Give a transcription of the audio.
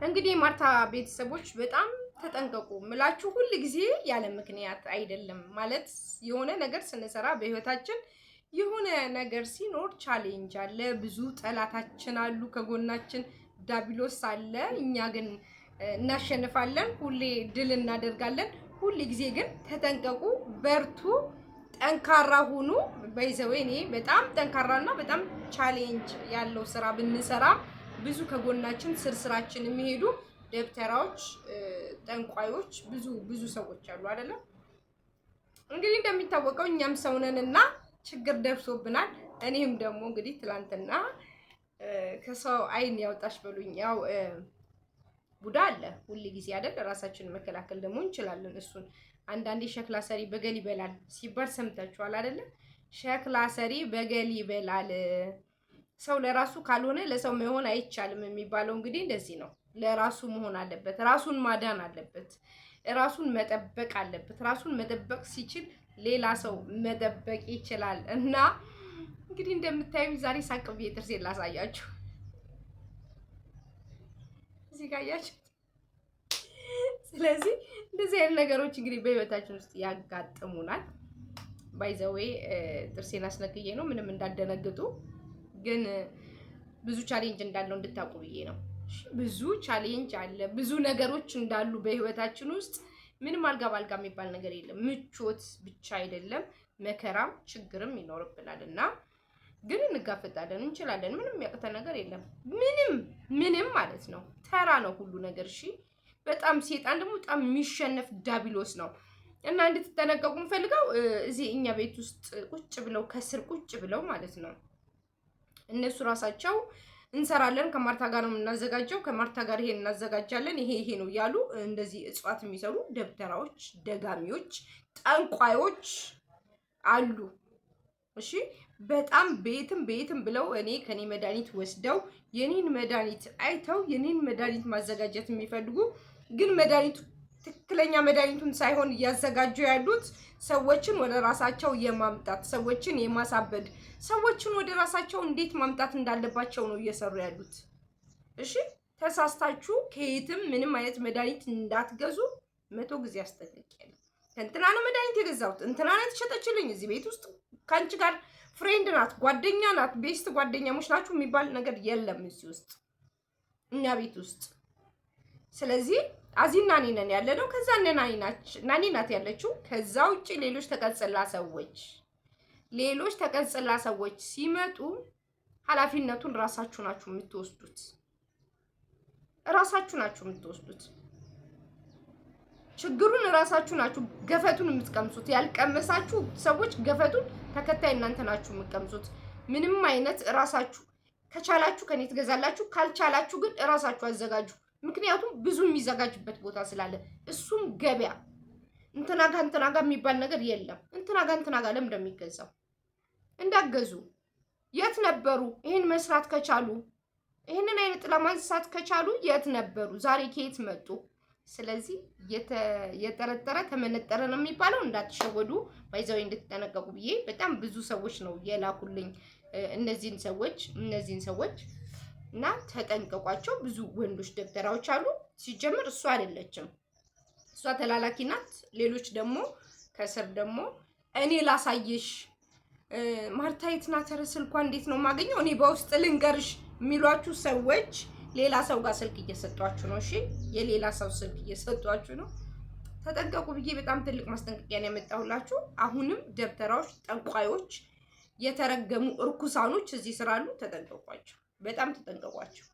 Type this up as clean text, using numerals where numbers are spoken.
እንግዲህ የማርታ ቤተሰቦች በጣም ተጠንቀቁ ምላችሁ ሁል ጊዜ ያለ ምክንያት አይደለም። ማለት የሆነ ነገር ስንሰራ በህይወታችን የሆነ ነገር ሲኖር challenge አለ፣ ብዙ ጠላታችን አሉ፣ ከጎናችን ዳቢሎስ አለ። እኛ ግን እናሸንፋለን፣ ሁሌ ድል እናደርጋለን። ሁል ጊዜ ግን ተጠንቀቁ፣ በርቱ፣ ጠንካራ ሁኑ። By the way እኔ በጣም ጠንካራና በጣም challenge ያለው ስራ ብንሰራ ብዙ ከጎናችን ስርስራችን የሚሄዱ ደብተራዎች፣ ጠንቋዮች፣ ብዙ ብዙ ሰዎች አሉ አይደለም። እንግዲህ እንደሚታወቀው እኛም ሰው ነንና ችግር ደርሶብናል። እኔም ደግሞ እንግዲህ ትላንትና ከሰው አይን ያውጣሽ በሉኝ። ያው ቡዳ አለ ሁል ጊዜ አይደል? ራሳችንን መከላከል ደግሞ እንችላለን። እሱን አንዳንዴ ሸክላ ሰሪ በገል ይበላል ሲባል ሰምታችኋል አይደለ? ሸክላ ሰሪ በገል ይበላል። ሰው ለራሱ ካልሆነ ለሰው መሆን አይቻልም የሚባለው እንግዲህ እንደዚህ ነው። ለራሱ መሆን አለበት። ራሱን ማዳን አለበት። ራሱን መጠበቅ አለበት። ራሱን መጠበቅ ሲችል ሌላ ሰው መጠበቅ ይችላል። እና እንግዲህ እንደምታዩ ዛሬ ሳቅ ብዬ ጥርሴን ላሳያችሁ። እዚህ ጋር አያችሁት። ስለዚህ እንደዚህ አይነት ነገሮች እንግዲህ በህይወታችን ውስጥ ያጋጥሙናል። By the way ጥርሴን አስነክዬ ነው፣ ምንም እንዳደነግጡ ግን ብዙ challenge እንዳለው እንድታውቁ ብዬ ነው። ብዙ challenge አለ፣ ብዙ ነገሮች እንዳሉ በህይወታችን ውስጥ ምንም አልጋ ባልጋ የሚባል ነገር የለም። ምቾት ብቻ አይደለም፣ መከራም ችግርም ይኖርብናል እና ግን እንጋፈጣለን፣ እንችላለን። ምንም የሚያቅተን ነገር የለም። ምንም ምንም ማለት ነው። ተራ ነው ሁሉ ነገር። እሺ፣ በጣም ሴጣን ደግሞ በጣም የሚሸነፍ ዳቢሎስ ነው እና እንድትጠነቀቁ የምፈልገው እዚህ እኛ ቤት ውስጥ ቁጭ ብለው ከስር ቁጭ ብለው ማለት ነው እነሱ ራሳቸው እንሰራለን፣ ከማርታ ጋር ነው የምናዘጋጀው፣ ከማርታ ጋር ይሄን እናዘጋጃለን፣ ይሄ ይሄ ነው እያሉ እንደዚህ እጽዋት የሚሰሩ ደብተራዎች፣ ደጋሚዎች፣ ጠንቋዮች አሉ። እሺ በጣም ቤትም ቤትም ብለው እኔ ከኔ መድኃኒት ወስደው የኔን መድኃኒት አይተው የኔን መድኃኒት ማዘጋጀት የሚፈልጉ ግን መድኃኒቱ ትክክለኛ መድኃኒቱን ሳይሆን እያዘጋጁ ያሉት ሰዎችን ወደ ራሳቸው የማምጣት፣ ሰዎችን የማሳበድ፣ ሰዎችን ወደ ራሳቸው እንዴት ማምጣት እንዳለባቸው ነው እየሰሩ ያሉት። እሺ ተሳስታችሁ ከየትም ምንም አይነት መድኃኒት እንዳትገዙ 100 ጊዜ አስጠንቅቄያለሁ። ከእንትና ነው መድኃኒት የገዛሁት፣ እንትና ነው የተሸጠችልኝ፣ እዚህ ቤት ውስጥ ከአንቺ ጋር friend ናት፣ ጓደኛ ናት፣ best ጓደኛሞች ናችሁ የሚባል ነገር የለም እዚህ ውስጥ እኛ ቤት ውስጥ። ስለዚህ አዚና እኔ ነን ያለ ነው። ከዛ እነ ናኒ ናት ያለችው። ከዛ ውጭ ሌሎች ተቀጽላ ሰዎች ሲመጡ ኃላፊነቱን ራሳችሁ ናችሁ የምትወስዱት። ራሳችሁ ናችሁ የምትወስዱት። ችግሩን ራሳችሁ ናችሁ ገፈቱን የምትቀምሱት። ያልቀመሳችሁ ሰዎች ገፈቱን ተከታይ እናንተ ናችሁ የምትቀምሱት። ምንም አይነት ራሳችሁ ከቻላችሁ ከኔ ትገዛላችሁ፣ ካልቻላችሁ ግን ራሳችሁ አዘጋጁ። ምክንያቱም ብዙ የሚዘጋጅበት ቦታ ስላለ እሱም ገበያ እንትና ጋ እንትና ጋ የሚባል ነገር የለም። እንትና ጋ እንትና ጋ ለምን እንደሚገዛው እንዳገዙ የት ነበሩ? ይህን መስራት ከቻሉ፣ ይህንን አይነት ጥላ ማንሳት ከቻሉ የት ነበሩ? ዛሬ ከየት መጡ? ስለዚህ የጠረጠረ ተመነጠረ ነው የሚባለው። እንዳትሸወዱ፣ by the way እንድትጠነቀቁ ብዬ በጣም ብዙ ሰዎች ነው የላኩልኝ እነዚህን ሰዎች እና ተጠንቀቋቸው። ብዙ ወንዶች ደብተራዎች አሉ። ሲጀምር እሷ አይደለችም፣ እሷ ተላላኪ ናት። ሌሎች ደግሞ ከስር ደግሞ እኔ ላሳየሽ ማርታ የት ናት? ኧረ ስልኳ እንዴት ነው የማገኘው? እኔ በውስጥ ልንገርሽ የሚሏችሁ ሰዎች ሌላ ሰው ጋር ስልክ እየሰጧችሁ ነው። እሺ፣ የሌላ ሰው ስልክ እየሰጧችሁ ነው። ተጠንቀቁ ብዬ በጣም ትልቅ ማስጠንቀቂያ ነው ያመጣሁላችሁ። አሁንም ደብተራዎች፣ ጠንቋዮች፣ የተረገሙ እርኩሳኖች እዚህ ስላሉ ተጠንቀቋቸው። በጣም ተጠንቀቋቸው።